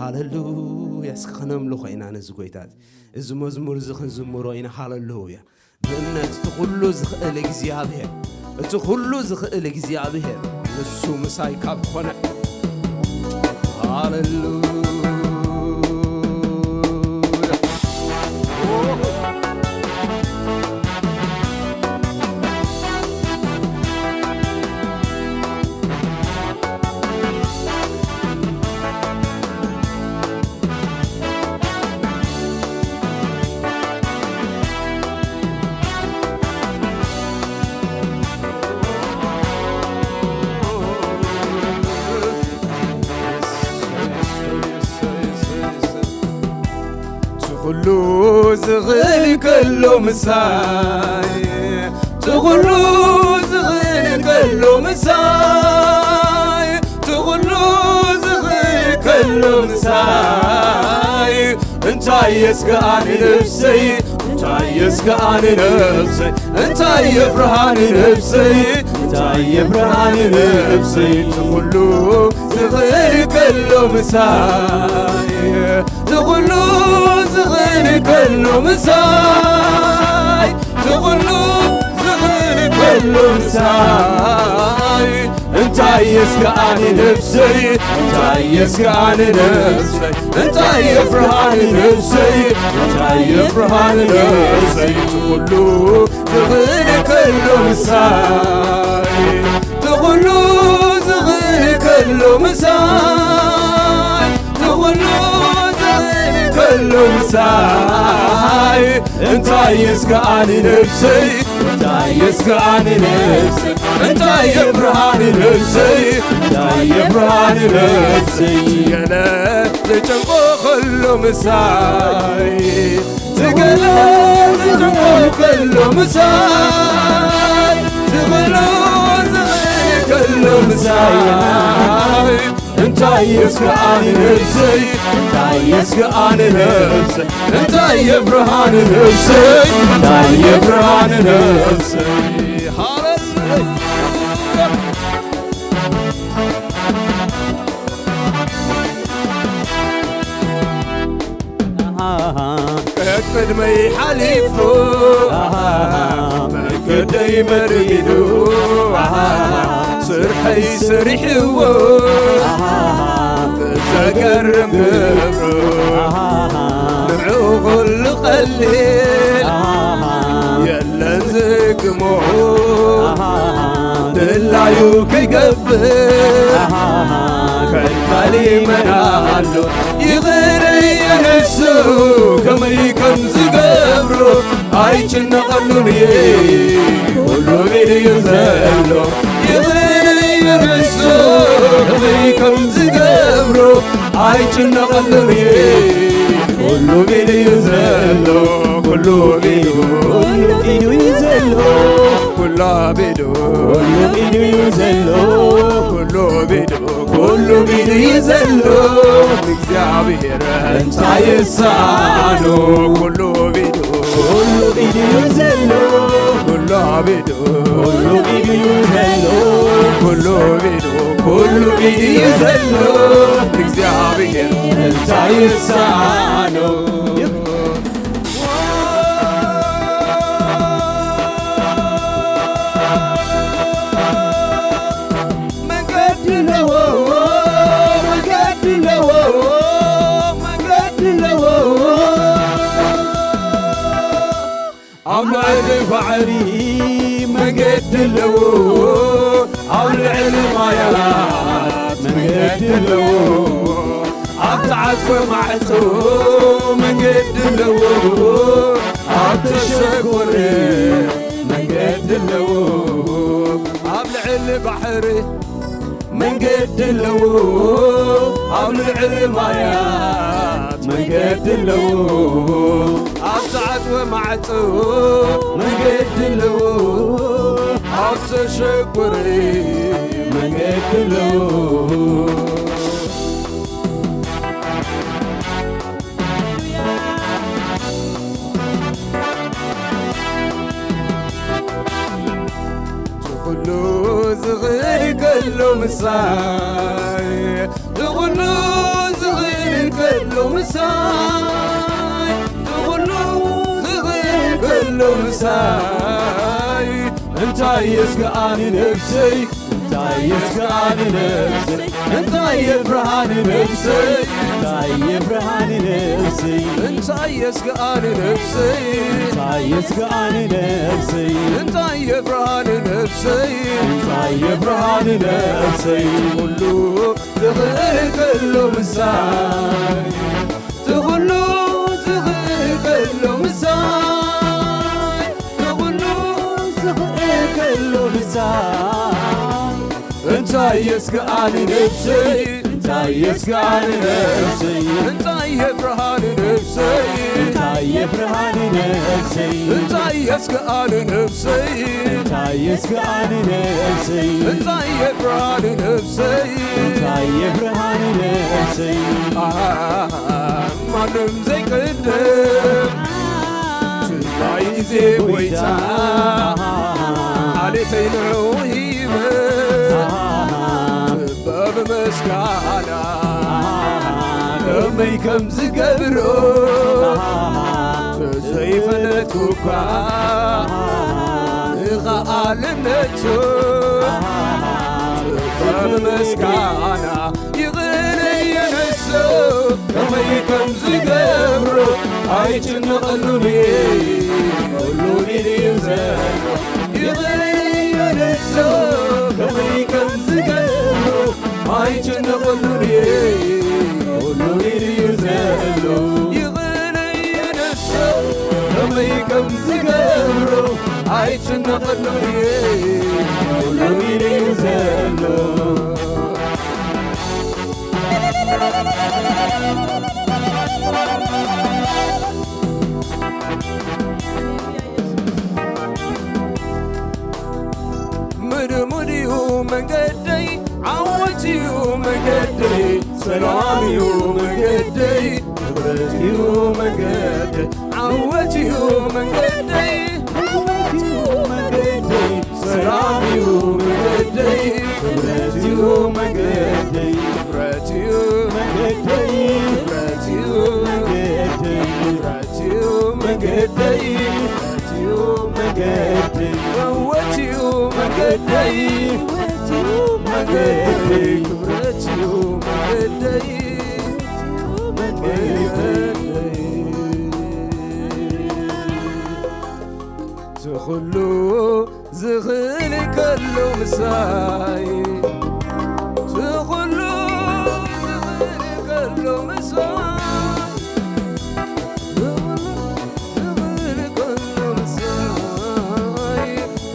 ሃሌሉያ። እስኪ ክነምልኾ ኢና ነዚ ጎይታ እዚ። እዚ መዝሙር እዚ ክንዝምሮ ኢና። ሃሌሉያ። ብእምነት እቲ ኩሉ ዝኽእል እግዚኣብሔር፣ እቲ ኩሉ ዝኽእል እግዚኣብሔር ንሱ ምሳይ ካብ ኮነ። ሃሌሉያ። ትኹሉ ዝኽእል ከሎ ምሳይ፣ ትኹሉ ዝኽእል ከሎ ምሳይ፣ ትኹሉ ዝኽእል ከሎ ምሳይ፣ እንታይ የስግኣኒ ነፍሰይ፣ እንታይ የስግኣኒ ነፍሰይ፣ እንታይ የፍርሃኒ ነፍሰይ፣ እንታይ የፍርሃኒ ነፍሰይ፣ ትኹሉ ዝኽእል ከሎ ምሳይ፣ ትኹሉ ዝኽእል ከሎ ምሳይ፣ ትኹሉ ዝኽእል ከሎ ምሳይ፣ እንታይ የስግኣኒ ነፍሰይ፣ እንታይ የስግኣኒ ነፍሰይ፣ እንታይ የፍርሃኒ ነፍሰይ፣ እንታይ የፍርሃኒ ነፍሰይ፣ ትኹሉ ዝኽእል ከሎ ምሳይ፣ ትኹሉ ዝኽእል ከሎ ምሳይ፣ ትኹሉ ዝኽእል ከሎ ምሳይ፣ እንታይ የስግኣኒ ነፍሰይ፣ እንታይ የስግኣኒ ነፍሰይ፣ እንታይ የፍርሃኒ ነፍሰይ፣ እንታይ የፍርሃኒ ነፍሰይ፣ ገለ ዝጨንቆ ከሎ ምሳይ፣ ዝገለ ዝጨንቆ ከሎ ምሳይ፣ ዝብሎ ዝኽእል ከሎ ምሳይ፣ እንታይ የስግኣኒ ነፍሰይ፣ እንታይ የስግኣኒ ነፍሰይ፣ እንታይ የፍርሃኒ ነፍሰይ፣ እንታይ የፍርሃኒ ነፍሰይ። ሃሌሉያ። ቅድመይ ሓሊፉ፣ መንገደይ መርሚዱ፣ ስርሐይ ሰሪሕዎ፣ ብዘገርም ግብሩ፣ ንዕኡ ኩሉ ቀሊል፣ የለን ዝግሞ፣ ድላዩ ክገብር፣ ከልካሊ መን ኣሎ? ይቕር የነሱ ከመይ ከም ዝገብሩ ኣይጭነቐሉን እየ፣ ኩሉ ኢሉ እዩ ዘሎ። ይቕር የነሱ ከመይ ከም ዝገብሩ ኣይጭነቐሉን እየ፣ ኩሉ ኢሉ እዩ ዘሎ። ኩሉ ኢሉ፣ ኩሉ ኢሉ እዩ ዘሎ። ኩሉ ኢሉ፣ ኩሉ ኢሉ እዩ ዘሎ። ኩሉ ኢሉ፣ ኩሉ ኢሉ እዩ ዘሎ። እግዚኣብሔር እንታይ ይሳኖ? ኩሉ ኢሉ፣ ኩሉ ኢሉ እዩ ዘሎ። ኩሉ ኢሉ፣ ኩሉ ኢሉ እዩ ዘሎ። ኩሉ ኢሉ፣ ኩሉ ኢሉ እዩ ዘሎ። እግዚኣብሔር እንታይ ይሳኖ? መንገዲ ኣለዎ፣ መንገዲ ኣለዎ፣ መንገዲ ኣለዎ። ኣብ ልዕሊ ባሕሪ መንገዲ ኣለዎ፣ ኣብ ልዕሊ ማያት መንገዲ ኣለዎ። ኣብ ተዓጽወ ማዕጾ መንገዲ ኣለዎ፣ ኣብ ተሸጎረ መንገዲ ኣለዎ። ኣብ ልዕሊ ባሕሪ መንገዲ ኣለዎ፣ ኣብ ልዕሊ ማያት መንገዲ ኣለዎ። ኣብ ተዓጽወ ማዕጾ መንገዲ ኣለዎ፣ ኣብ ተሸጎረ መንገዲ ኣለዎ። ትኹሉ ዝኽእል ከሎ ምሳይ፣ ትኹሉ ዝኽእል ምሳይ ትኹሉ ዝኽእል ከሎ ምሳይ እንታይ የስግኣኒ ነፍሰይ እንታይ የስግኣኒ ነፍሰይ እንታይ የፍርሃኒ ነፍሰይ እንታይ የፍርሃኒ ነፍሰይ እንታይ የስግኣኒ ነፍሰይ እንታይ የስግኣኒ ነፍሰይ እንታይ የፍርሃኒ ነፍሰይ እንታይ የፍርሃኒ ነፍሰይ ኩሉ ዝኽእል ከሎ ምሳይ ትኹሉ ዝኽእል ከሎ ምሳይ ትኹሉ ዝኽእል ከሎ ምሳይ እንታይ የስግኣኒ ነፍሰይ እንታይ የስግኣኒ ነፍሰይ እንታይ የፍርሃኒ ነፍሰይ እንታይ የፍርሃኒ ነፍሰይ እንታይ የስግኣኒ ነፍሰይ እንታይ የስግኣኒ ነፍሰይ እንታይ የፍርሃኒ ነፍሰይ እንታይ የፍርሃኒ ነፍሰይ ኣሃ ማንም ዘይቅድም ናይ ግዜ ጎይታ ዓሌተይ ንዕኡ ሂበ ጥበብ መስጋና ከመይ ከም ዝገብሮ ተዘይፈለጥኩ እኳ ንኸኣልነቱ ጥበብ መስጋና ይቕለየ ንሱ ከመይ ከም ዝገብሮ ኣይጭነቐሉን እየ ኩሉ ኢሉ እዩ ዘሎ ይቕለየ ንሱ ከመይ ከም ዝገብሮ ኣይጭነቐሉን እየ ኩሉ ኢሉ እዩ ዘሎ ይቕለየ ንሱ ከመይ ከም ዝገብሮ ኣይጭነቐሉን እየ ኩሉ ኢሉ እዩ ዘሎ ምድሙድዩ መንገደይ ዓወትዩ መንገደይ ሰላምዩ መንገደይ ክብረትዩ መንገደይ ዓወትዩ መንገደይ ዓወትዩ መንገደይ ሰላምዩ መንገደይ ክብረትዩ መንገደይ ክብረትዩ መንገደይ ክብረትዩ መንገደይ ክብረትዩ መንገደይ ክብረትዩ መንገደይ ዓወትዩ መንገደይ ክብረትዩ መንገደይ ክብረትዩ መንገደይ ትኹሉ ዝኽእል ከሎ ምሳይ ትኹሉ ዝኽእል ከሎ ምሳይ ዝኽእል ከሎ ምሳይ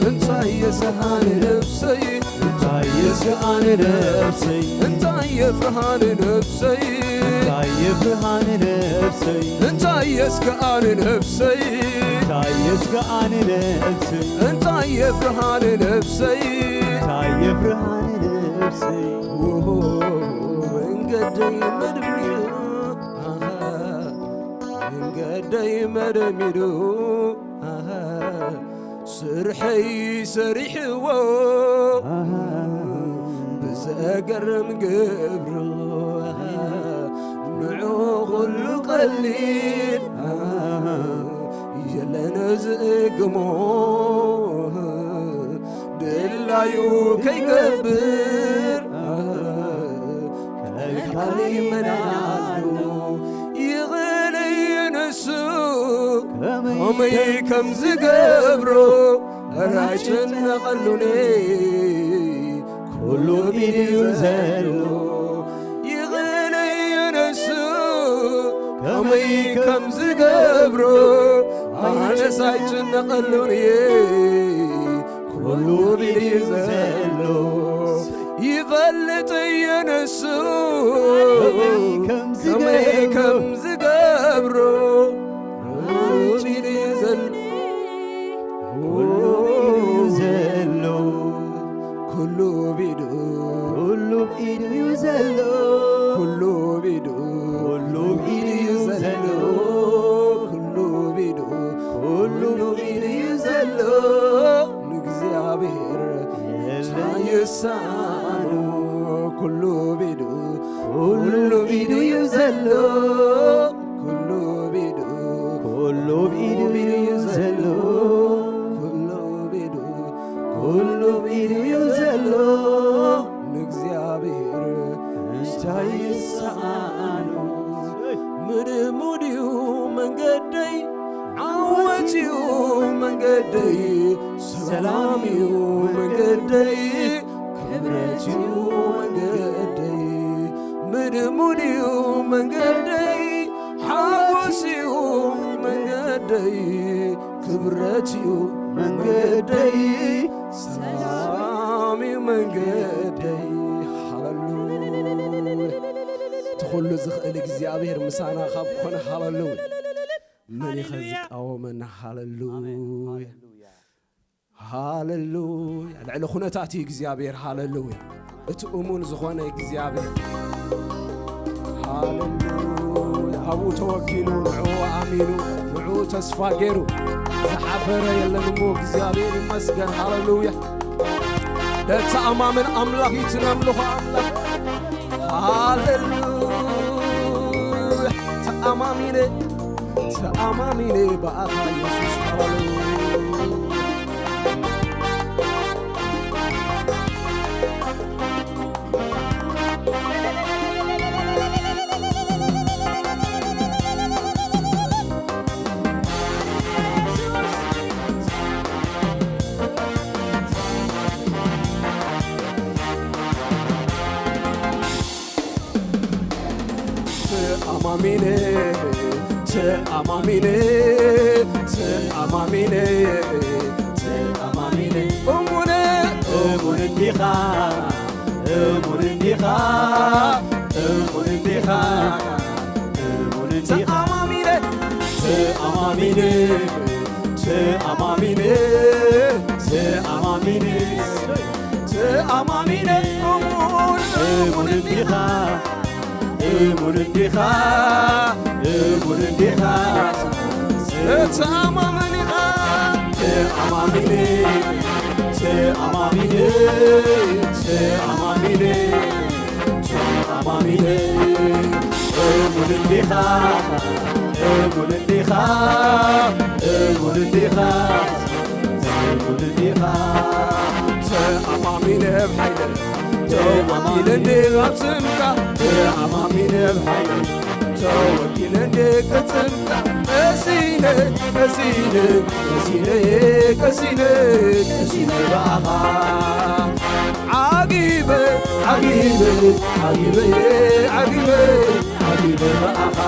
እንታይ የስግኣኒ ነፍሰይ እንታይ የስግኣኒ ነፍሰይ እንታይ የፍርሃኒ ነፍሰይ እንታይ የፍርሃኒ ነፍሰይ እንታይ የስግኣኒ ነፍሰይ እንታይ የስግኣኒ ነፍሰይ እንታይ የፍርሃኒ ነፍሰይ እንታይ የፍርሃኒ ነፍሰይ መንገደይ መድሚዱ መንገደይ መደሚዱ ስርሐይ ሰሪሕዎ ብዘገርም ግብሩ ንዑ ኩሉ ቀሊል የለን ዝእግሞ ድላዩ ከይገብር ከልካሊ መናሉ ይቕለይ ንሱ ከመይ ከም ዝገብሮ ኣይጨነቐሉን ኩሉ ኢሉ ዘሎ ይቕለይ ንሱ ከመይ ከም ዝገብሮ ኣነስ ኣይጨነቐሉን እየ ኩሉ ኢሉ ዘሎ ይፈልጥ እየ ንሱ ከመይ ከም ዝገብሮ ሩጭ ኢሉ ዘሎ ኩሉ ኢሉ ዘሎ ኩሉ ቢዱ ኩሉ ኢሉ እዩ ዘሎ ኩሉ ቢዱ ኩሉ ኢሉ እዩ ዘሎ ኩሉ ቢዱ ኩሉ ኢሉ እዩ ዘሎ ንእግዚኣብሔር የሳኑ ኩሉ ቢዱ ኩሉ ቢዱ እዩ ዘሎ ኩሉ ብኢዱ ኩሉ ብኢዱ እዩ ዘሎ ኩሉ ብኢዱ ኩሉ ብኢዱ እዩ ዘሎ ንእግዚኣብሔር እንታይ ይሰኣኖ ምድሙድ እዩ መንገደይ ዓወት እዩ መንገደይ ሰላም እዩ መንገደይ ክብረት እዩ መንገደይ ምድሙድ እዩ መንገደይ ሓጎስ እዩ መንገደይ ክብረት እዩ መንገደይ ሰላም እዩ መንገደይ ሃሌሉያ እቲ ኩሉ ዝኽእል እግዚኣብሔር ምሳና ካብ ኮነ ሃሌሉያ መን ኢኸ ዝቃወመና ሃሌሉያ ሃሌሉያ ልዕሊ ኩነታት እዩ እግዚኣብሔር ሃሌሉያ እቲ እሙን ዝኾነ እግዚኣብሔር ሃሌሉያ ኣብኡ ተወኪሉ ንዕኡ ኣሚኑ ንዕኡ ተስፋ ገይሩ ዝሓፈረ የለን እሞ እግዚኣብሔር ይመስገን ሃሌሉያ ለተኣማመን ኣምላኽ እዩ እቲ ነምልኾ ኣምላኽ ሃሌሉያ ተኣማሚነ ተኣማሚነ ብኣኻ ኢየሱስ ሃሌሉያ ተኣማሚነ ተኣማሚነ ተኣማሚነ ተኣማሚነ እሙነ እሙን እንዲኻ እሙን እንዲኻ እሙን እንዲኻ እሙን እንዲኻ ተኣማሚነ ተኣማሚነ ተኣማሚነ ተኣማሚነ ተኣማሚነ እሙን እሙን እንዲኻ እሙን እንዲኻ እሙን እንዲኻ ተኣማመን ኢኻ ተኣማሚነ ተኣማሚነ ተኣማሚነ ተኣማሚነ እሙን እንዲኻ እሙን እንዲኻ እሙን እንዲኻ እሙን እንዲኻ ተኣማሚነ ብሓይለ ተወኪለ እንዲ ኣብ ስምካ ተኣማሚነ ብሓይለ ተወኪለ እንዲ ቅጽምካ ቀሲነ ቀሲነ ቀሲነ ቀሲነ ቀሲነ ብኣኻ ዓጊበ ዓጊበ ዓጊበ ዓጊበ ዓጊበ ብኣኻ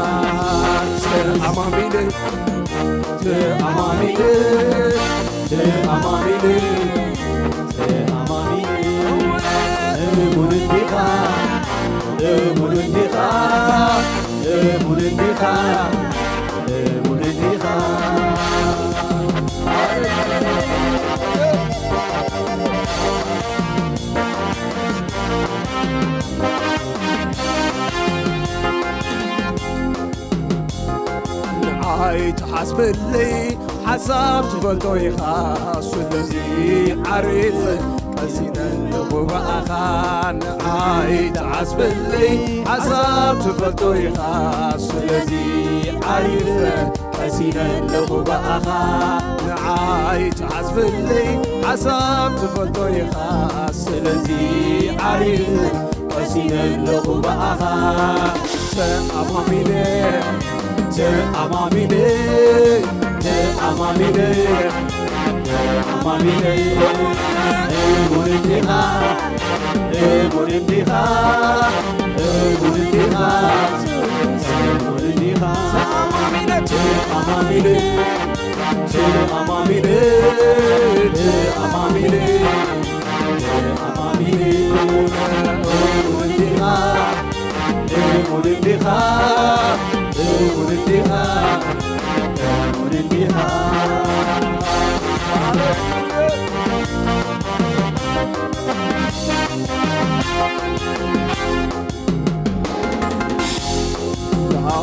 ተኣማሚነ ተኣማሚነ ተኣማሚነ ተኣማሚነ እሙን እንዲኻ እሙን እንዲኻ እሙን እንዲኻ እሙን እንዲኻ ንዓይ ትሓስበለይ ሓሳብ ትፈልጦ ኢኻ ስለዚ ዓሪፍ ቀሲነ ኣለኹ ብኣኻ ንዓይ ትሓስበለይ ሓሳብ ትፈልጦ ኢኻ ስለዚ ዓሪፍ ቀሲነ ኣለኹ ብኣኻ ንዓይ ትሓስበለይ ሓሳብ ትፈልጦ ኢኻ ስለዚ ዓሪፍ ቀሲነ ኣለኹ ብኣኻ ተኣማሚነ ተኣማሚነ ተኣማሚነ ተኣማሚነ እሙን እንዲኻ እሙን እንዲኻ እሙን እንዲኻ እሙን እንዲኻ ተኣማሚነ ተኣማሚነ ተኣማሚነ ተኣማሚነ ተኣማሚነ እሙን እንዲኻ እሙን እንዲኻ እሙን እንዲኻ እሙን እንዲኻ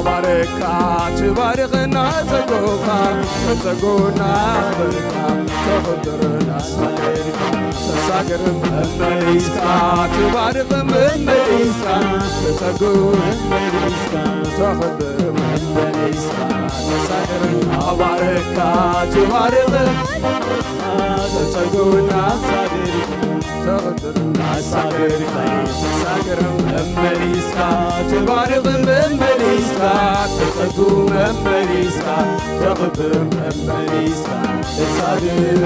ባረካ ትባርኸና ተጎኻ ተጎና በርካ ተኽብርና ሳሌልካ ተሳገር መመሊስካ ትባርኽ መመሊስካ ተሰጉ መመሊስካ ትባርኽ ተጸጉና ሳገር ተቕብር እናሳገር ተሳገር መመሊስካ ትባርኽ መመሊስካ ተጸጉ መመሊስካ ተቕብር መመሊስካ ተሳገር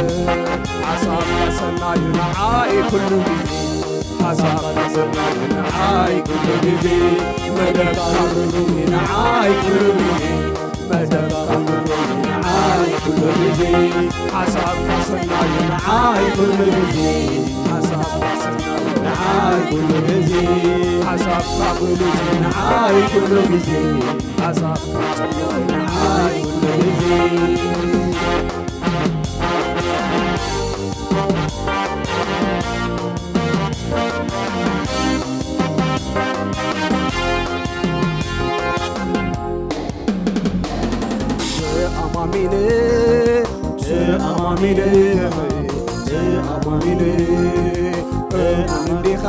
ሓሳብካ ሰናዩ ንዓይ ኩሉ ግዜ ሓሳብካ ሰናዩ ንዓይ ኩሉ ግዜ መደብካ ርሩይ ንዓይ ኩሉ ግዜ መደብካ ርሩይ ንዓይ ኩሉ ግዜ ሓሳብካ ሰናዩ ንዓይ ኩሉ ግዜ ሓሳብካ ሰናዩ ንዓይ ኩሉ ግዜ ሓሳብካ ብሉጽ ንዓይ ኩሉ ግዜ ሓሳብካ ሰናዩ ንዓይ ኩሉ ግዜ ተኣማሚነ ተኣማሚነ ተኣማሚነ እሙን እንዲኻ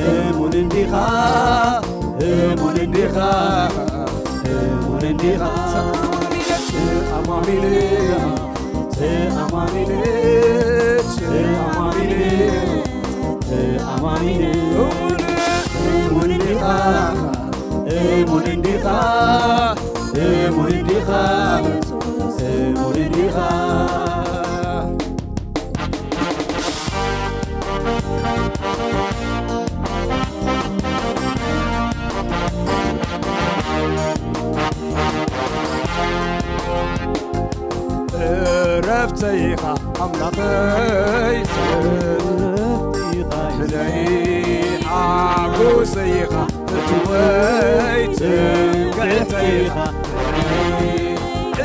እሙን እንዲኻ እሙን እንዲኻ እሙን እንዲኻ ተኣማሚነ ተኣማሚነ ተኣማሚነ ተኣማሚነ እሙን እንዲኻ እሙን እንዲኻ እሙን እንዲኻ እሙን እንዲኻ እረፍተይ ኢኻ ኣምላኸይ ሕነይ ሓጎሰይ ኢኻ ፍትወይ ትምክሕተይ ኢኻ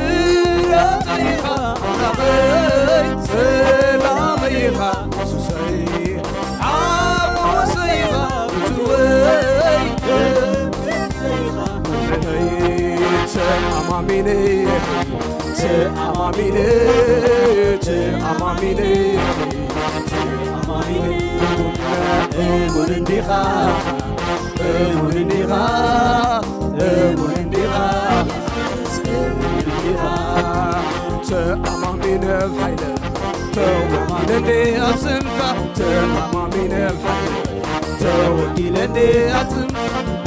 እረፍተይ ኢኻ ኣምላኸይ ሰላመይ ኢኻ የሱሰይ ሓጎሰይ ኢኻ ፍትወይ ተኣማሚነ ተኣማሚነ ተኣማሚነ ተኣማሚነ እሙን እንዲኻ እሙን እንዲኻ እሙን እንዲኻ እሙን እንዲኻ ተኣማሚነ ብሓይለ ተወኪለ እንዴ ኣብ ስምካ ተኣማሚነ ብሓይለ ተወኪለ እንዴ ኣብ ስምካ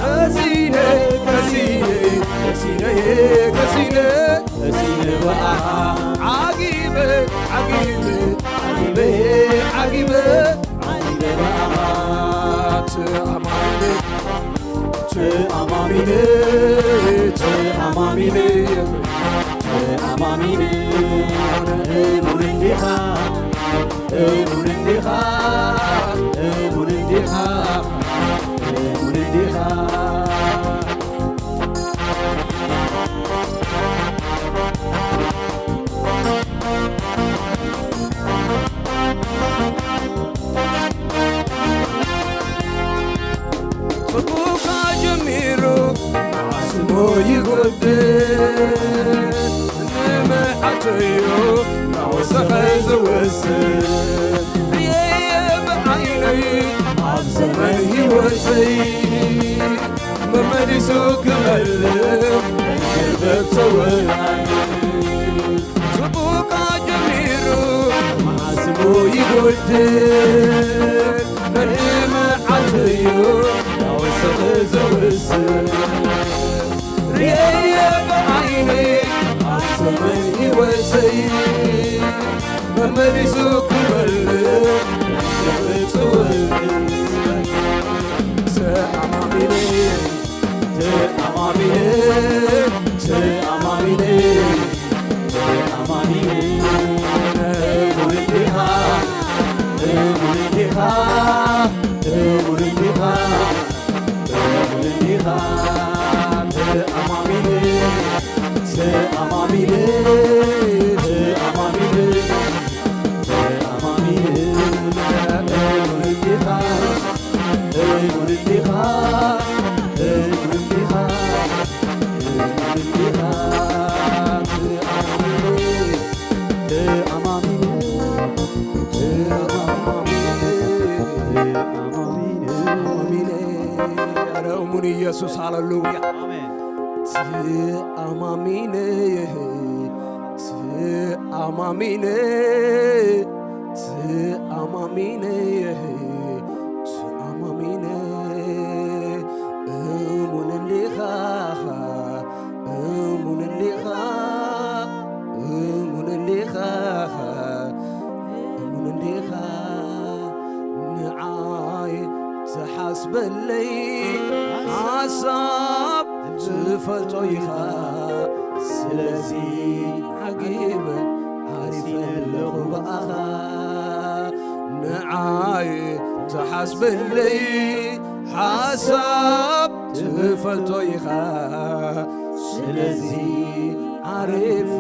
ከሲነ ከሲነ ከሲነ ከሲነ ከሲነ ብኣኻ ዓጊበ ዓጊበ ዓጊበ ዓጊበ ዓጊበ ብኣኻ ተኣማሚነ ተኣማሚነ ተኣማሚነ ተኣማሚነ እሙን እንዲኻ እሙን እንዲኻ እሙን እንዲኻ እሙን እንዲኻ ጽቡቕ ጀሚሩ ኣስሞ ይጎድል ንምዓተዮ ናወሰኸ ዝወስድ ርየየ ብዓይነይ ኣብ ዘመን ህይወተይ መመሊሱ ክመልእ ገንዘብ ተወላይ ጽቡቓ ጀሚሩ መዓስቡ ይጎድል መድመዓትዩ ናወሰኺ ዘውስን ርየየ ብዓይነይ ኣሰመን ህይወተይ መመሊሱ ክበልዕ ጽውዕ ተኣማሚነ ተኣማሚነ ተኣማሚነ ተኣማሚነ እሙን እንዲኻ እሙን እንዲኻ እሙን እንዲኻ እሙን እንዲኻ ተኣማሚነ ተኣማሚነ ተኣማሚነ ተኣማሚነ እሙን እንዲኻ እሙን እንዲኻ እሙን እንዲኻ እሙን እንዲኻ ተኣማሚነ ተኣማሚነ ተኣማሚነ ተኣማሚነ ኧረ እሙን ኢየሱስ ሃሌሉያ ተኣማሚነ ተኣማሚነ፣ ተኣማሚነ፣ ተኣማሚነ፣ እሙን እንዲኻ፣ እሙን እንዲኻ፣ እሙን እንዲኻ፣ እሙን እንዲኻ፣ ንዓይ ትሓስበለይ ሓሳብ ትፈልጦ ኢኻ፣ ስለዚ ዓጊበ ዓሪፈ ኣለኹ ብኣኻ። ንዓይ ትሓስበለይ ሓሳብ ትፈልጦ ኢኻ፣ ስለዚ ዓሪፈ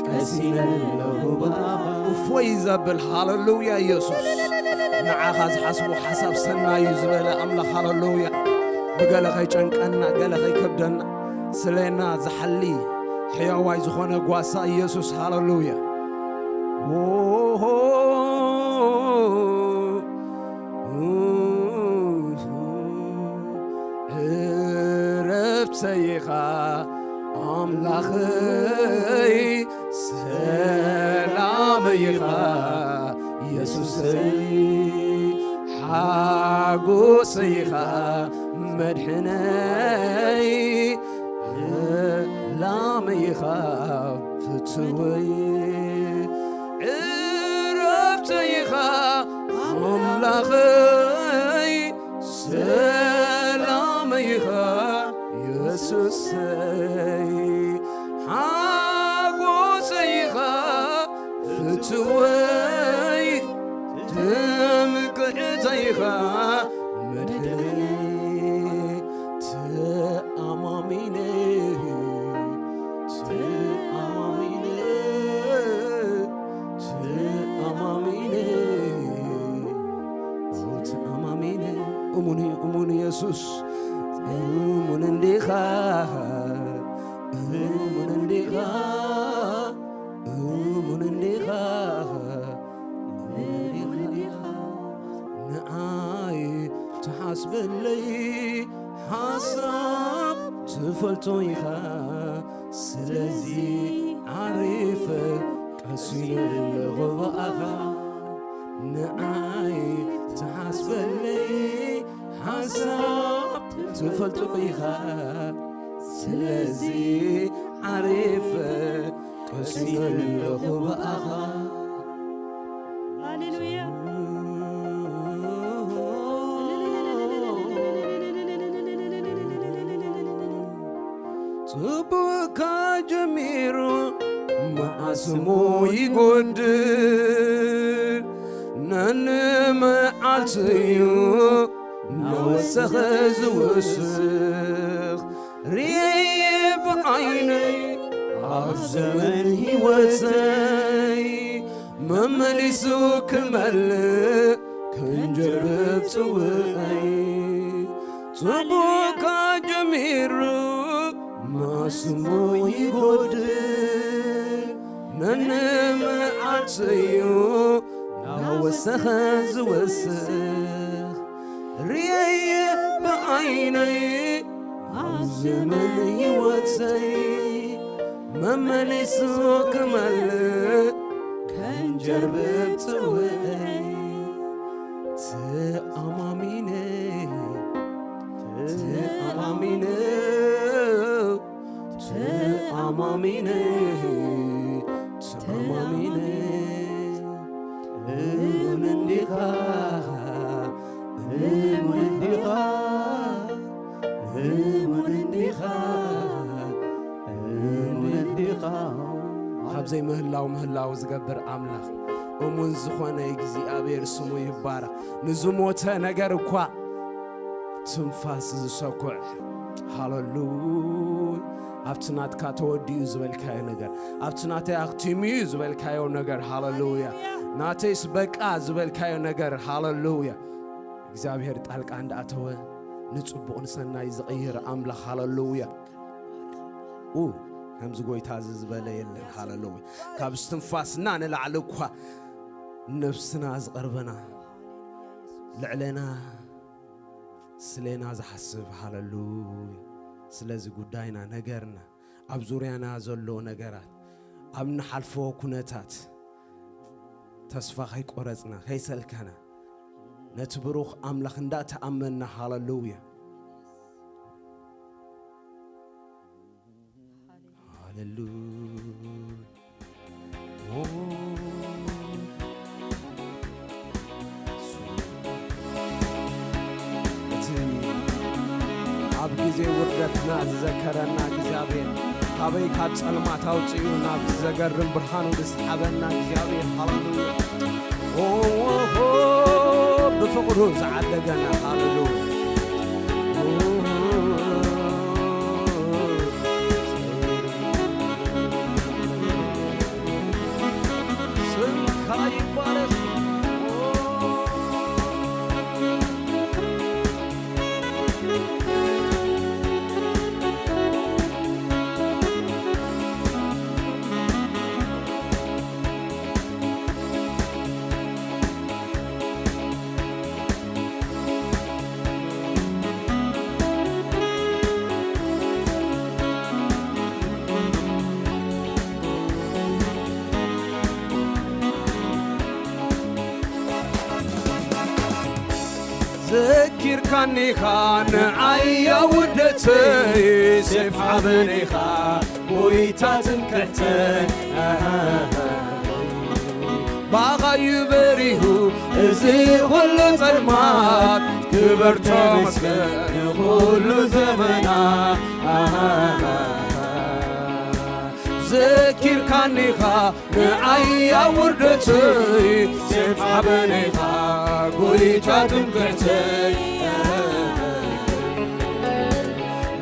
ቀሲነ ኣለኹ ብኣኻ። እፎይ ዘብል ሃለሉያ ኢየሱስ። ንዓኻ ዝሓስቦ ሓሳብ ሰናይ እዩ ዝበለ ኣምላኽ ሃለሉያ። ብገለ ከይጨንቀና፣ ገለ ከይከብደና፣ ስለና ዝሓሊ ሕያዋይ ዝኾነ ጓሳ ኢየሱስ ሃለሉያ። ዎሆ፣ ዕረፍተይ ኢኻ ኣምላኸይ፣ ሰላመይ ኢኻ ኢየሱሰይ፣ ሓጎሰይ ኢኻ መድሕነይ፣ ሰላመይ ኢኻ ፍትወይ፣ ዕረፍተይ ኢኻ ኣምላኸይ፣ ሰላመይ ኢኻ ኢየሱሰይ፣ ሓጎሰይ ኢኻ ፍትወይ፣ ትምክሕተይ ኢኻ መድሕነይ፣ ተኣማሚነ፣ ተኣማሚነ፣ ተኣማሚነ፣ ኦ፣ ተኣማሚነ። እሙን፣ እሙን ኢየሱስ፣ እሙን እንዲኻ፣ እሙን እንዲኻ፣ እሙን እንዲኻ፣ እሙን እንዲኻ። ንዓይ ትሓስበለይ ሓሳብ ትፈልጦ ኢኻ፣ ስለዚ ዓሪፈ ቀሲነ ኣለኹ ብኣኻ። ንዓይ ትሓስበለይ ሓሳብ ትፈልጦ ኢኻ፣ ስለዚ ዓሪፈ ቀሲነ ኣለኹ ብኣኻ። ሃሌሉያ። ጽቡቕካ ጀሚሩ መዓስ እሞ ይጎድል፣ ነንመዓልቲ እዩ እናወሰኸ ዝውስኽ። ርእየ ብዓይነይ ኣብ ዘመን ህይወተይ መመሊሱ ክመልእ ክንጀርብ ጽውዐይ። ጽቡቕካ ጀሚሩ መዓስ እሞ ይጎድል፣ ነንመዓልቲ እዩ እናወሰኸ ዝወስኽ። ርእየ ብዓይነይ ኣብ ዘመን ህይወተይ መመሊሱ ክመልእ ከንጀርብብ ጽውዐይ። ተኣማሚነ፣ ተኣማሚነ፣ ተኣማሚነ፣ ተኣማሚነ። እሙን እንዲኻ፣ እሙን እንዲኻ፣ እሙን እንዲኻ፣ እሙን እንዲኻ። ካብ ዘይምህላው ምህላው ዝገብር ኣምላኽ፣ እሙን ዝኾነ እግዚኣብሔር ስሙ ይባረኽ። ንዝሞተ ነገር እኳ ትንፋስ ዝሰኩዕ፣ ሃለሉያ። ኣብቲ ናትካ ተወዲኡ ዝበልካዮ ነገር፣ ኣብቲ ናተይ ኣኽቲሙ እዩ ዝበልካዮ ነገር፣ ሃለሉያ። ናተይስ በቃ ዝበልካዮ ነገር፣ ሃለሉያ። እግዚኣብሔር ጣልቃ እንዳኣተወ ንጽቡቕ ንሰናይ ዝቕይር ኣምላኽ፣ ሃለሉያ። ኡ፣ ከምዚ ጎይታ እዚ ዝበለ የለን፣ ሃለሉያ። ካብ እስትንፋስና ንላዕሊ እኳ ነብስና ዝቐርበና፣ ልዕሌና፣ ስሌና ዝሓስብ፣ ሃለሉያ። ስለዚ ጉዳይና፣ ነገርና፣ ኣብ ዙርያና ዘሎ ነገራት፣ ኣብ እንሓልፎ ኩነታት ተስፋ ከይቆረጽና፣ ከይሰልከና፣ ነቲ ብሩኽ ኣምላኽ እንዳተኣመንና፣ ሃለሉያ። ሃሌሉያ። እቲ ኣብ ግዜ ውርደትና ዝዘከረና እግዚኣብሔር፣ ካበይ ካብ ጸልማት ኣውጺኡ ናብ ዘገርም ብርሃኑ ዝሰሓበና እግዚኣብሔር፣ ሃሌሉያ። ኦ፣ ብፍቕሩ ዝዓደገና፣ ሃሌሉያ። ስምካ ይባረክ። ዘኪርካኒኻ ንዓይ ውርደተይ፣ ሴፍ ሓበኔኻ ጎይታ ትምክሕተይ። ባኻ እዩ በሪሁ እዚ ኹሉ ጸልማት፣ ክበር ተመስገን ንኹሉ ዘመና። ዘኪርካኒኻ ንዓይ ውርደተይ፣ ሴፍ ሓበኔኻ ጎይታ ትምክሕተይ።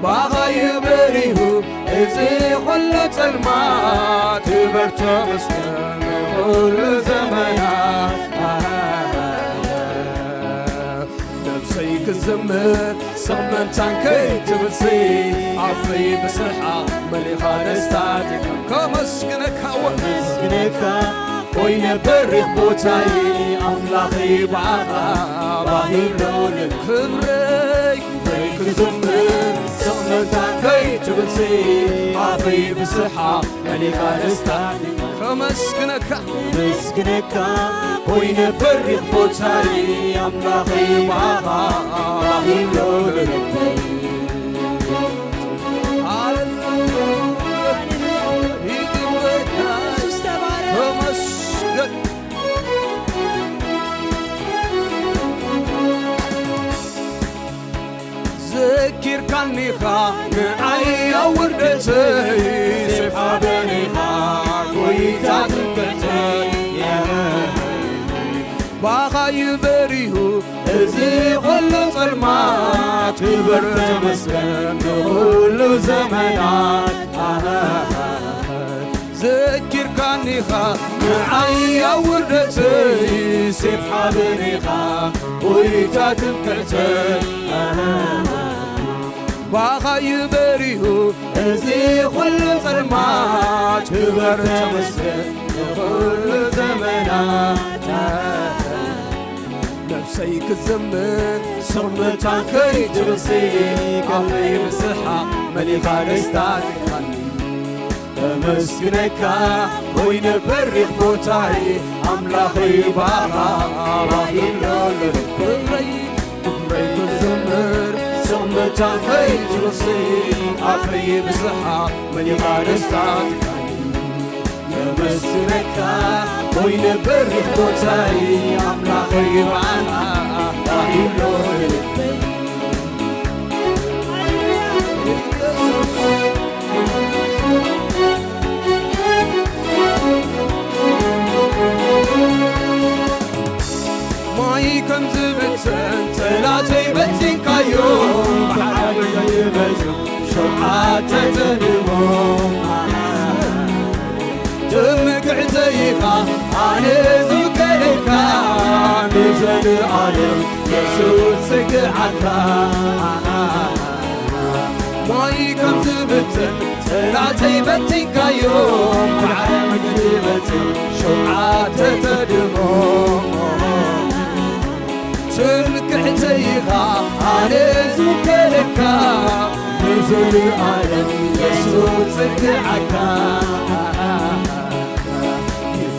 ባኻ እዩ በሪሁ እዚ ኹሉ ጸልማት፣ ክበር ተመስገን ንኹሉ ዘመና። ነብሰይ ክዝምር ስቕ መታን ከይትብልሲ፣ ኣፈይ ብስርሓ መሊኻ ደስታ ከመስግነካ ወመስግነካ ኮይነ በሪኽ ቦታይ፣ ኣምላኸይ ብኣኻ ባሂሎ ክብረይ ክብረይ ክዝምር ስቕ መታን ከይትብልሲ፣ ኣፈይ ብስርሓ መሊኻ ደስታ ከመስግነካ መስግነካ ኮይነ በሪኽ ቦታይ፣ ኣምላኸይ ብኣኻ ባሂሎ ልበይ። ሃሌሉያ። ይግበካ። ኢየሱስ ተባረክ። ተመስገን። ዘኪርካኒኻ ንዓይ ውርደተይ፣ ሴፍ ሓበኔኻ ጎይታ ትምክሕተይ። ባኻ እዩ በሪሁ እዚ ኹሉ ጸልማት፣ ክበር ተመስገን ንኹሉ ዘመናት። ዘኪርካኒኻ ንዓይ ውርደተይ፣ ሴፍ ሓበኔኻ ጎይታ ትምክሕተይ። ባኻ እዩ በሪሁ እዚ ኹሉ ጸልማት፣ ክበር ተመስገን ንኹሉ ዘመናት። ነብሰይ ክዘምር ስቕ መታን ከይትብልሲ፣ ኣፈይ ብስርሓ መሊኻ ደስታ ትካኒ። ከመስግነካ ኮይነ በሪኽ ቦታይ፣ ኣምላኸይ ባኻ ባሂሎ ልበይ። ክብረይ ክዘምር ስቕ መታን ከይትብልሲ፣ ኣፈይ ብስርሓ መሊኻ ደስታ ትካኒ። ከመስግነካ ኮይነ በሪኽ ቦታይ፣ ኣምላኸይ ባኻ ባሂሎ ልበይ። ማይ ከም ዝብተን ጠላተይ በቲንካዮ፣ ባሕሪ ይበዝሑ ሸውዓተ ተድሞ። ትምክሕተይ ኢኻ ኣነ ዝውከለካ፣ ንዘለኣለም የሱስ ጽግዓካ። ማይ ከም ዝብትን ጠላተይ በቲንካዮ፣ ባሕሪ ምድሪ በትን ሸውዓተ ተድሞ። ትምክሕተይ ኢኻ ኣነ ዝውከለካ፣ ንዘለኣለም የሱስ ጽግዓካ።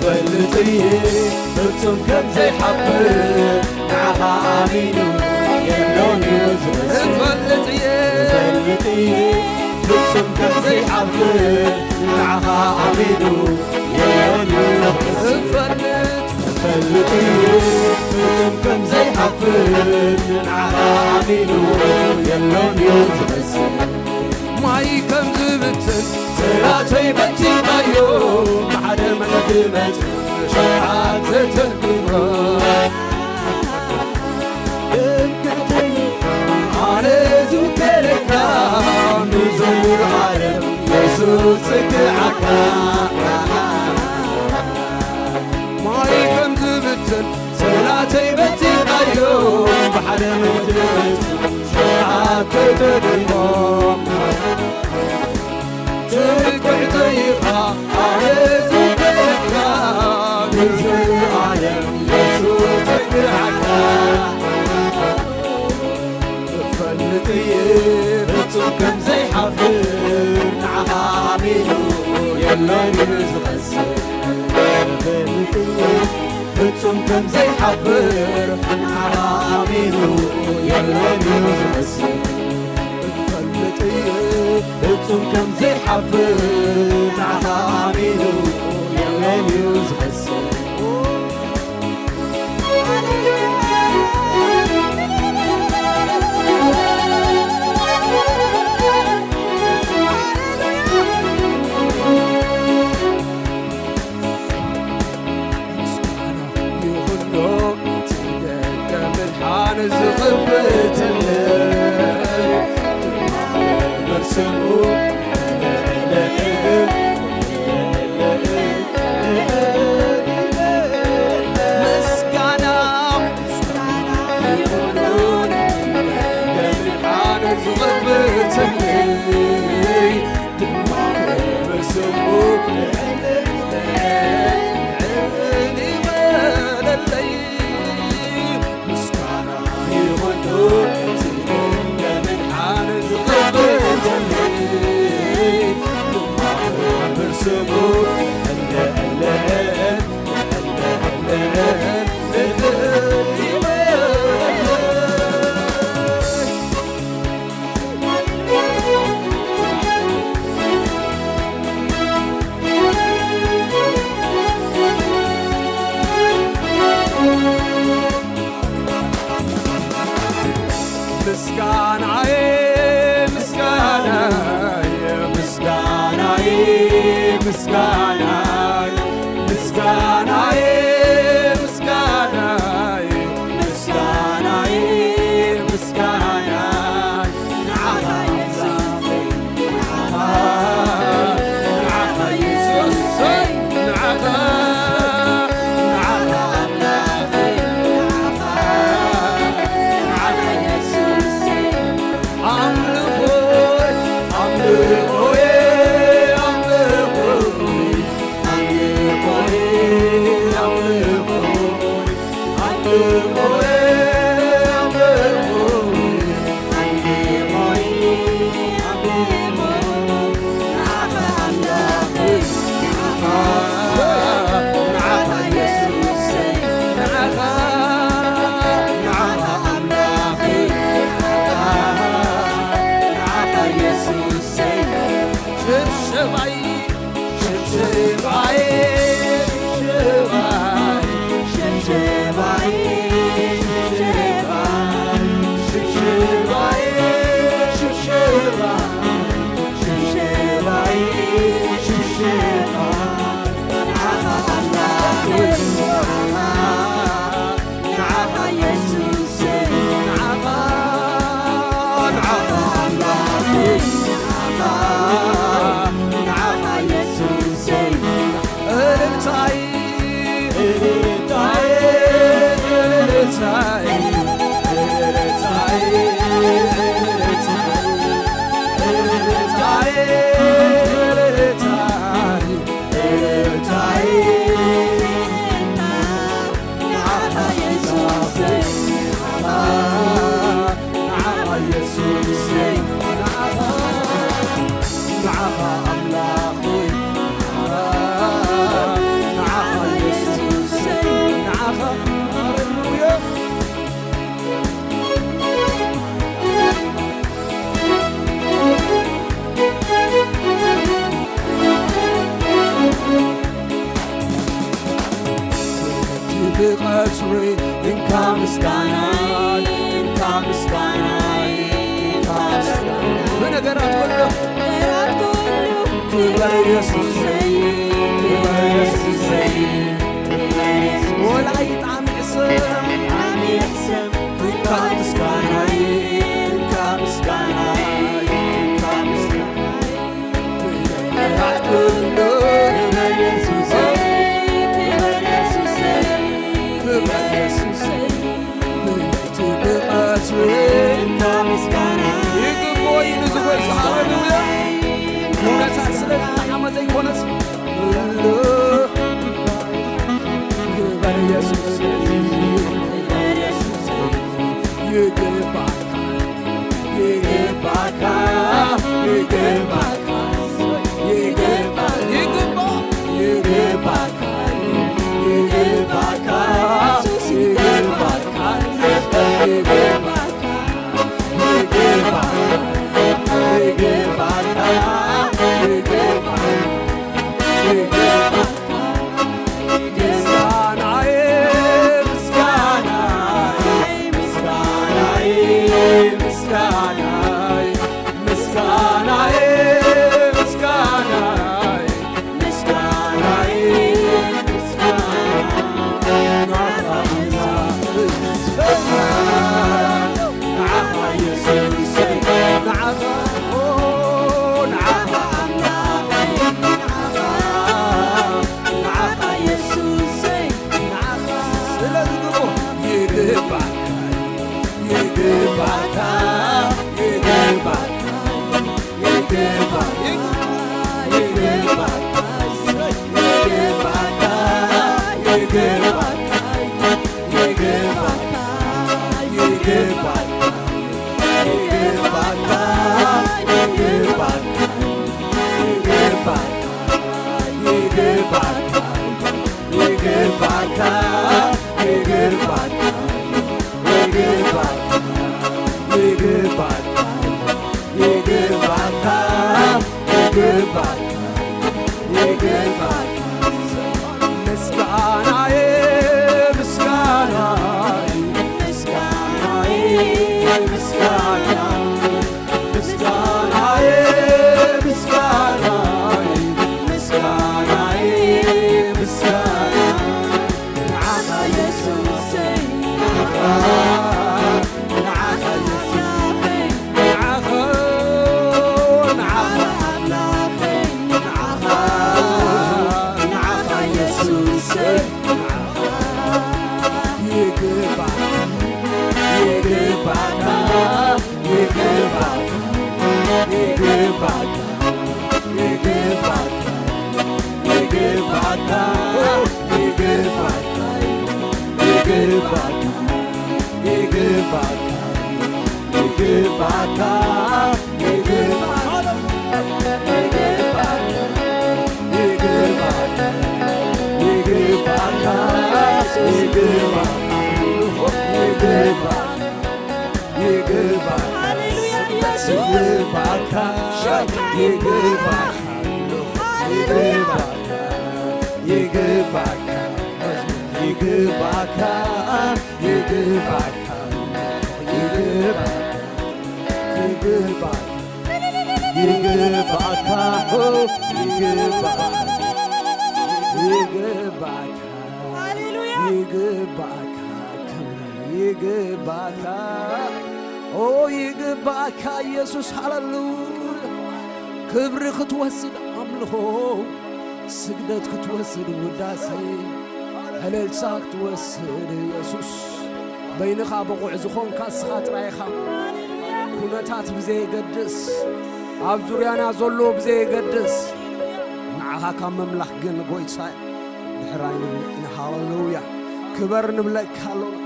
ፈልጥ እየ ፍጹም ከም ዘይሓፍር፣ ንዓኻ ኣሚኑ የሎን እዩ ዝመስል። እፈልጥ እየ። እፈልጥ እየ ፍጹም ከም ዘይሓፍር፣ ንዓኻ ኣሚኑ የሎን እዩ ዝመስል። እፈልጥ። እፈልጥ እየ ፍጹም ከም ዘይሓፍር፣ ንዓኻ ኣሚኑ የሎን እዩ ዝመስል። ማይ ከም ዝብትን ጽላተይ በቲኻዮ፣ ብሓደ መትመት ሸውዓተ ተርጉሞ። እምነተይ ኣነ ዝውክለካ፣ ንዘለኣለም የሱስ ጽግዓካ። ማይ ከም ዝብትን ጽላተይ በቲኻዮ፣ ብሓደ መትመት ሸውዓተ ተርጉሞ። ትምክሕተይ ኢኻ ኣነ ዝውክለካ፣ ንዘለኣለም የሱስ ዝግዓካ። እፈልጥ እየ ፍጹም ከም ዘይሓፍር፣ ንዓኻ ኣሚኑ የለን እዩ ዝኸስር። እፈልጥ እየ ፍጹም ከም ዘይሓፍር፣ ንዓኻ ኣሚኑ የለን እዩ ዝኸስር። እፈልጥ እየ ፍጹም ከም ዘይሓፍር፣ ንዓኻ ኣሚኑ የለን እዩ ዝኸስር። ይኹኖ እቲ ደገ ምድሓን ዝኽፍትለይ፣ ክብር ስሙ ምስጋና ይኹኖ፣ እቲ ደገ ምድሓን ዝኽፍትለይ፣ ድማ ክብር ስሙ ልዕል ይበለለይ። ምስጋና ይኹን እቲ ደገ ምድሓን ዝኸፍትለይ፣ ድማ ክብር ስሙ ልዕል ይበለለይ። ምስጋናዬ፣ ምስጋናዬ፣ ምስጋናዬ፣ ምስጋናዬ፣ ምስጋናዬ፣ ምስጋናዬ፣ ምስጋናዬ፣ ምስጋናዬ፣ ንዓኻ ንዓኻ፣ ንዓኻ የሱሰይ፣ ንዓኻ፣ ንዓኻ ኣምላኸይ፣ ንዓኻ፣ ንዓኻ የሱሰይ፣ ኣምልኾይ፣ ኣምልኾየ፣ ኣምልኾይ፣ ኣምልኾየ፣ ኣምልኾይ፣ ኣምልኾየ፣ ኣምልኾይ፣ ኣምልኾይ፣ ኣምልኾይ፣ ንዓኻ ኣምላኸይ፣ ንዓኻ፣ ንዓኻ የሱሰይ፣ ንዓኻ፣ ንዓኻ ኣምላኸይ፣ ንዓኻ፣ ንዓኻ የሱሰይ፣ ሽብሸባይ ሽብሽባይ፣ ሽብሽባይ፣ ሽብሽባይ፣ ሽብሽባይ፣ ሽብሽባይ፣ ሽብሽባይ፣ ንዓኻ ኣምላኽ፣ ንዓኻ ንዓኻ የሱሰይ፣ ንዓኻ፣ ንዓኻ ኣምላኸይ፣ ንዓኻ፣ ንዓኻ ቀትሪ እንካ ምስጋናይ፣ እንካ ምስጋናይ፣ እንካ ምስጋናይ። ብነገራት ኩሉ፣ ነገራት ኩሉ ክበር የሱሰይ፣ ክበር የሱሰይ። ወላ ይጣዕም ይዕሰብ፣ ይጣዕም ይዕሰብ። እንካ ምስጋናይ፣ እንካ ምስጋናይ፣ እንካ ምስጋናይ። ይግብኦ እዩ ንዝጎይ። ሃሌሉያ። ኩነታት ስለ ዝጠዓመ ዘይኮነስ፣ ክበር የሱስ፣ ይግባእ። ይግባካ፣ ይግባካ፣ ይግባ-፣ ይግባ-፣ ይግባካ፣ ይግባካ፣ ይግባካ፣ ይግባካ፣ ይግባካ፣ ይግባካ። ምስጋናዬ፣ ምስጋናዬ፣ ምስጋናዬ፣ ምስጋናዬ፣ ምስጋናዬ፣ ምስጋናዬ፣ ምስጋናዬ፣ ምስጋናዬ። ንዓኻ የሱሰይ፣ ንዓኻ፣ ኦ፣ ንዓኻ ኣምላኸይ፣ ንዓኻ፣ ንዓኻ የሱሰይ፣ ንዓኻ ስለ ዝግብኦ ይግባካ፣ ይግባካ፣ ይግባካ። ይግባካ፣ ይግባካ፣ ይግባካ። ምስጋናዬ፣ ምስጋናዬ፣ ምስጋናዬ፣ ምስጋናዬ፣ ምስጋናዬ፣ ምስጋናዬ፣ ምስጋናዬ፣ ምስጋናዬ፣ ንዓኻ የሱሰይ። ንዓኻ የሱሰይ፣ ንዓኻ፣ ንዓኻ ኣምላኸይ፣ ንዓኻ፣ ንዓኻ የሱሰይ፣ ንዓኻ ይግባእ፣ ይግባእካ፣ ይግባእካ፣ ይግባእካ፣ ይግባእካ፣ ይግባእካ፣ ይግባእካ፣ ይግባእካ። ይግባካ፣ ይግባካ፣ ይግባካ፣ ይግባካ፣ ይግባካ፣ ይግባካ፣ ይግባካ፣ ይግባካ፣ ሃሌሉያ፣ ኢየሱስ። ይግባካ፣ ይግባካ፣ ሃሌሉያ። ይግባካ፣ ይግባካ፣ ይግባካ፣ ይግባካ፣ ይግባካ፣ ይግባካ፣ ይግባካ፣ ኦ፣ ይግባካ፣ ይግባካ፣ ሃሌሉያ። ይግባካ፣ ክብሪ ይግባካ፣ ኦ፣ ይግባካ ኢየሱስ፣ ሃሌሉያ። ክብሪ ክትወስድ ኣምልኾ፣ ስግደት ክትወስድ ውዳሴ፣ ዕልልታ ክትወስድ የሱስ። በይንኻ ብቑዕ ዝኾንካ ንስኻ ጥራይ ኢኻ። ኩነታት ብዘየገድስ፣ ኣብ ዙርያና ዘሎ ብዘየገድስ፣ ንዓኻ ካብ ምምላኽ ግን ጎይታ ድሕር ኣይንብልን ኢና። ሃሌሉያ። ክበር ንብለካ ኣሎና።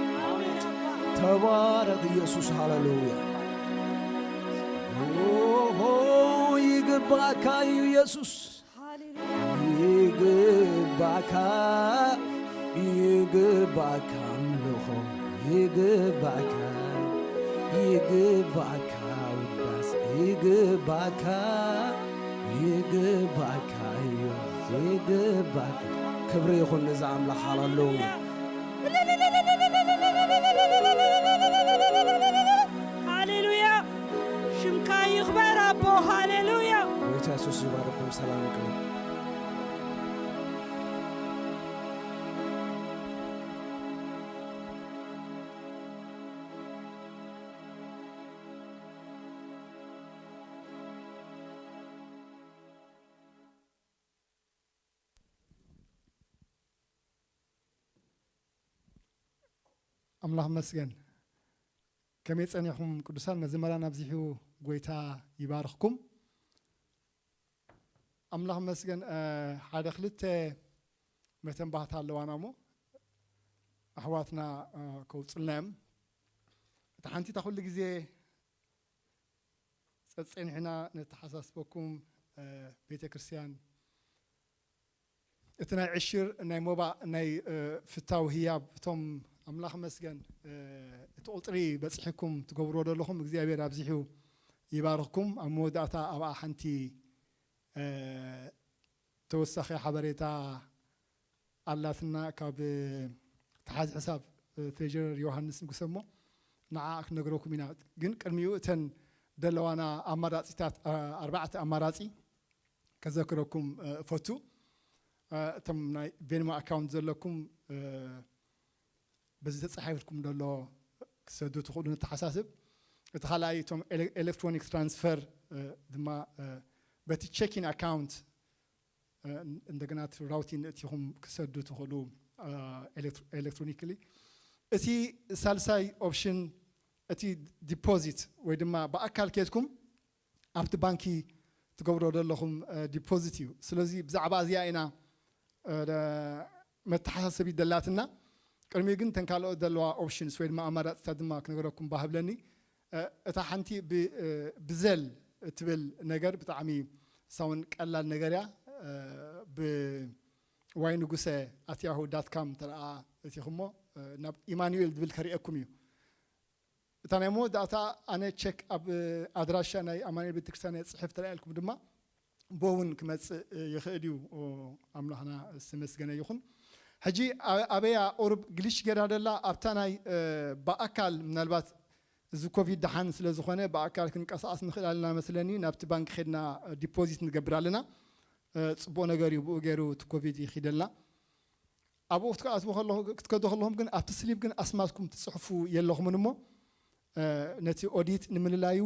ተባረኽ የሱስ። ሃሌሉያ። ኦሆ፣ ይግባካ እዩ የሱስ። ይግባካ፣ ይግባካ ኣምልኾ፣ ይግባካ፣ ይግባካ ውዳሴ፣ ይግባካ፣ ይግባካ እዩ፣ ይግባካ። ክብሪ ይኹን ነዛ ኣምላኽ። ሃሌሉያ። የሱስ ይባርኩም። ሰላም ይኩን። ኣምላኽ መስገን። ከመይ ጸኒሕኩም ቅዱሳን? መዘመራን ኣብዚሑ ጎይታ ይባርኽኩም። ኣምላኽ መስገን። እ፣ ሓደ ክልተ መተንባህታ ኣለዋና እሞ ኣሕዋትና፣ እ፣ ከውጽልና እዮም። እታ ሓንቲ እታ ኩሉ ግዜ ጸጸኒሕና ነተሓሳስበኩም፣ እ፣ ቤተ ክርስቲያን እቲ ናይ ዕሽር ናይ ሞባእ ናይ፣ እ፣ ፍታው ህያብ እቶም ኣምላኽ መስገን፣ እ፣ እቲ ቁጽሪ በጺሕኩም ትገብርዎ ዘለኹም እግዚኣብሔር ኣብዚሑ ይባርኽኩም። ኣብ መወዳእታ ኣብኣ ሓንቲ፣ እ፣ ተወሳኺ ሓበሬታ ኣላትና ካብ፣ እ፣ ተሓዚ ሕሳብ፣ እ፣ ትሬጀረር ዮሃንስ ንጉሰ እሞ ንዓ ክንነግረኩም ኢና። ግን ቅድሚኡ እተን ደለዋና ኣማራጺታት፣ እ፣ ኣርባዕተ ኣማራጺ ከዘክረኩም፣ እ፣ እፈቱ። እ፣ እቶም ናይ ቬንሞ ኣካውንት ዘለኩም፣ እ፣ በዚ ተጻሒፍልኩም ዘሎ ክሰዱ ትኽእሉ ንተሓሳስብ። እቲ ካልኣይ እቶም ኤለ-፣ ኤሌክትሮኒክ ትራንስፈር፣ እ፣ ድማ፣ እ፣ በቲ ቼኪን ኣካውንት፣ እ፣ እንደገና እቲ ራውቲን እቲኹም ክሰዱ ትኽእሉ፣ እ፣ ኤሌክትሮ-፣ ኤሌክትሮኒክሊ። እቲ ሳልሳይ ኦፕሽን እቲ ዲፖዚት ወይ ድማ ብኣካል ኬድኩም ኣብቲ ባንኪ ትገብሮ ዘለኹም፣ እ፣ ዲፖዚት እዩ። ስለዚ ብዛዕባ እዚኣ ኢና፣ እ፣ ደ-፣ መተሓሳሰቢ ደላትና። ቅድሚኡ ግን እተን ካልኦት ዘለዋ ኦፕሽንስ ወይ ድማ ኣማራፅታት ድማ ክነገረኩም ባህብለኒ። እ፣ እታ ሓንቲ ብ-፣ እ፣ ብዘል እትብል ነገር ብጣዕሚ ሳውን ቀላል ነገር እያ። እ፣ ብዋይ ንጉሰ ኣት ያሁ ዳት ካም ተረኣ እቲኹሞ፣ እ፣ ናብ ኢማኑኤል ዝብል ከርእየኩም እዩ። እታ ናይ መወዳእታ ኣነ ቸክ ኣብ ኣድራሻ ናይ ኣማኑኤል ቤተክርስትያን እየ ጽሕፍ ተላኢልኩም ድማ ብኡ እውን ክመጽእ ይኽእል እዩ። ኣምላኽና ዝተመስገነ ይኹን። ሕጂ ኣ-፣ ኣበያ ቁሩብ ግሊሽ ገይራ ደላ ኣብታ ናይ፣ እ፣ ብኣካል ምናልባት እዚ ኮቪድ ደሓን ስለ ዝኾነ ብኣካል ክንቀሳቐስ ንኽእል ኣለና መስለኒ። ናብቲ ባንክ ኸድና ዲፖዚት ንገብር ኣለና። እ፣ ጽቡቕ ነገር እዩ። ብኡ ገይሩ እቲ ኮቪድ ይኺደልና። ኣብኡ ክትኣትዉ ከለኹ-፣ ክትከዱ ከለኹም ግን ኣብቲ ስሊፕ ግን ኣስማትኩም ትጽሕፉ የለኹምን እሞ፣ እ፣ ነቲ ኦዲት ንምልላዩ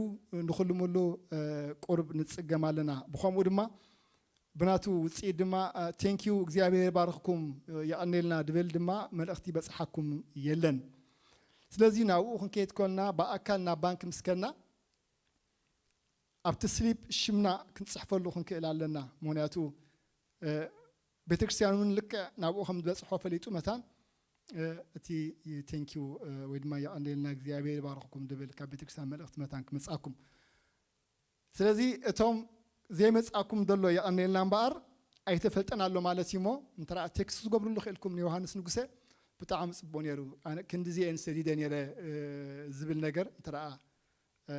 ንኹሉ ሙሉ፣ እ፣ ቁሩብ ንጽገም ኣለና። ብኸምኡ ድማ ብናቱ ውጽኢት ድማ፣ እ፣ ቴንኪዩ እግዚኣብሔር ይባርኽኩም፣ እ፣ የቐንየልና ድብል ድማ መልእኽቲ በጽሓኩም የለን። ስለዚ ናብኡ ክንከይድ ከልና ብኣካል ናብ ባንክ ምስ ከድና ኣብቲ ስሊፕ ሽምና ክንጽሕፈሉ ክንክእል ኣለና። ምኽንያቱ፣ እ፣ ቤተክርስትያን እውን ልክዕ ናብኡ ከም ዝበጽሖ ፈሊጡ መታን፣ እ፣ እቲ ቴንኪዩ፣ እ፣ ወይ ድማ የቐንየልና እግዚኣብሔር ይባርኽኩም ድብል ካብ ቤተክርስትያን መልእኽቲ መታን ክመጽኣኩም። ስለዚ እቶም ዘይመጽኣኩም ዘሎ የቐንየልና እምበኣር ኣይተፈልጠን ኣሎ ማለት እዩ እሞ፣ እንተ ደኣ ቴክስት ትገብሩሉ ክኢልኩም ንዮሃንስ ንጉሰ ብጣዕሚ ጽቡቕ ነይሩ። ኣነ ክንድዚ እየን ሰዲደ ነይረ፣ እ፣ ዝብል ነገር እንተ ደኣ፣ እ፣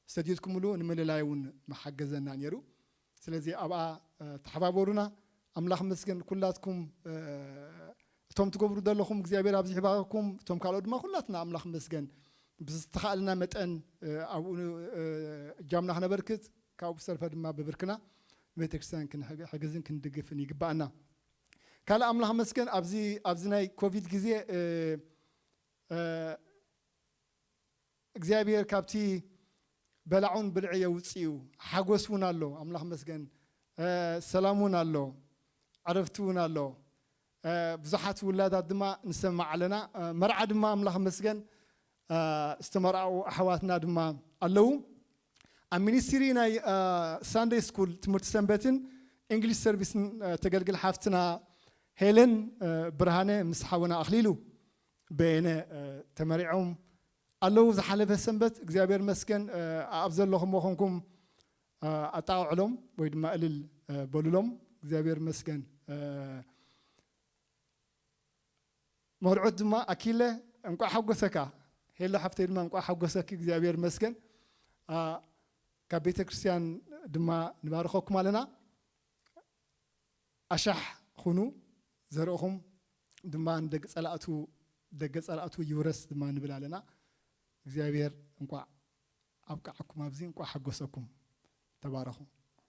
ሰዲድኩምሉ ንምልላይ እውን መሓገዘና ነይሩ። ስለዚ ኣብኣ፣ እ፣ ተሓባበሩና። ኣምላኽ መስገን ኩላትኩም፣ እ፣ እቶም ትገብሩ ዘለኹም እግዚኣብሔር ኣብዚ ይባርኩም። እቶም ካልኦት ድማ ኩላትና ኣምላኽ መስገን ብዝተኻእለና መጠን፣ እ፣ ኣብኡ፣ እ፣ እጃምና ክነበርክት፣ ካብኡ ብዝተረፈ ድማ ብብርክና ንቤተክርስትያን ክንሕግ-፣ ሕግዝን ክንድግፍን ይግባኣና። ካልእ ኣምላኽ መስገን ኣብዚ፣ ኣብዚ ናይ ኮቪድ ግዜ፣ እ፣ እ፣ እግዚኣብሔር ካብቲ በላዑን ብልዒ የውፅእ እዩ። ሓጎስ እውን ኣሎ፣ ኣምላኽ መስገን። እ፣ ሰላም እውን ኣሎ፣ ዕረፍቲ እውን ኣሎ። እ፣ ብዙሓት ውላዳት ድማ ንሰማዕ ኣለና። እ፣ መርዓ ድማ ኣምላኽ መስገን፣ እ፣ ዝተመርዓዉ ኣሕዋትና ድማ ኣለዉ። ኣብ ሚኒስትሪ ናይ፣ እ፣ ሳንደይ ስኩል ትምህርቲ ሰንበትን እንግሊሽ ሰርቪስን፣ እ፣ ተገልግል ሓፍትና ሄለን፣ እ፣ ብርሃነ ምስ ሓውና ኣኽሊሉ በየነ፣ እ፣ ተመሪዖም ኣለዉ። ዝሓለፈ ሰንበት እግዚኣብሔር መስገን፣ እ፣ ኣብ ዘለኹም ኮንኩም፣ እ፣ ኣጣቕዕሎም ወይ ድማ እልል፣ እ፣ በሉሎም። እግዚኣብሔር መስገን። እ፣ መርዑት ድማ ኣኪለ እንቋዕ ሓጎሰካ፣ ሄሎ ሓፍተይ ድማ እንቋዕ ሓጎሰኪ። እግዚኣብሔር መስገን። እ፣ ካብ ቤተ ክርስቲያን ድማ ንባርኸኩም ኣለና። ኣሻሕ ኩኑ፣ ዘርእኹም ድማ ንደቂ ጸላእቱ፣ ደገ ጸላእቱ ይውረስ ድማ ንብል ኣለና። እግዚኣብሔር እንቋዕ ኣብቃዓኩም፣ ኣብዚ እንቋዕ ሓጎሰኩም። ተባረኹ።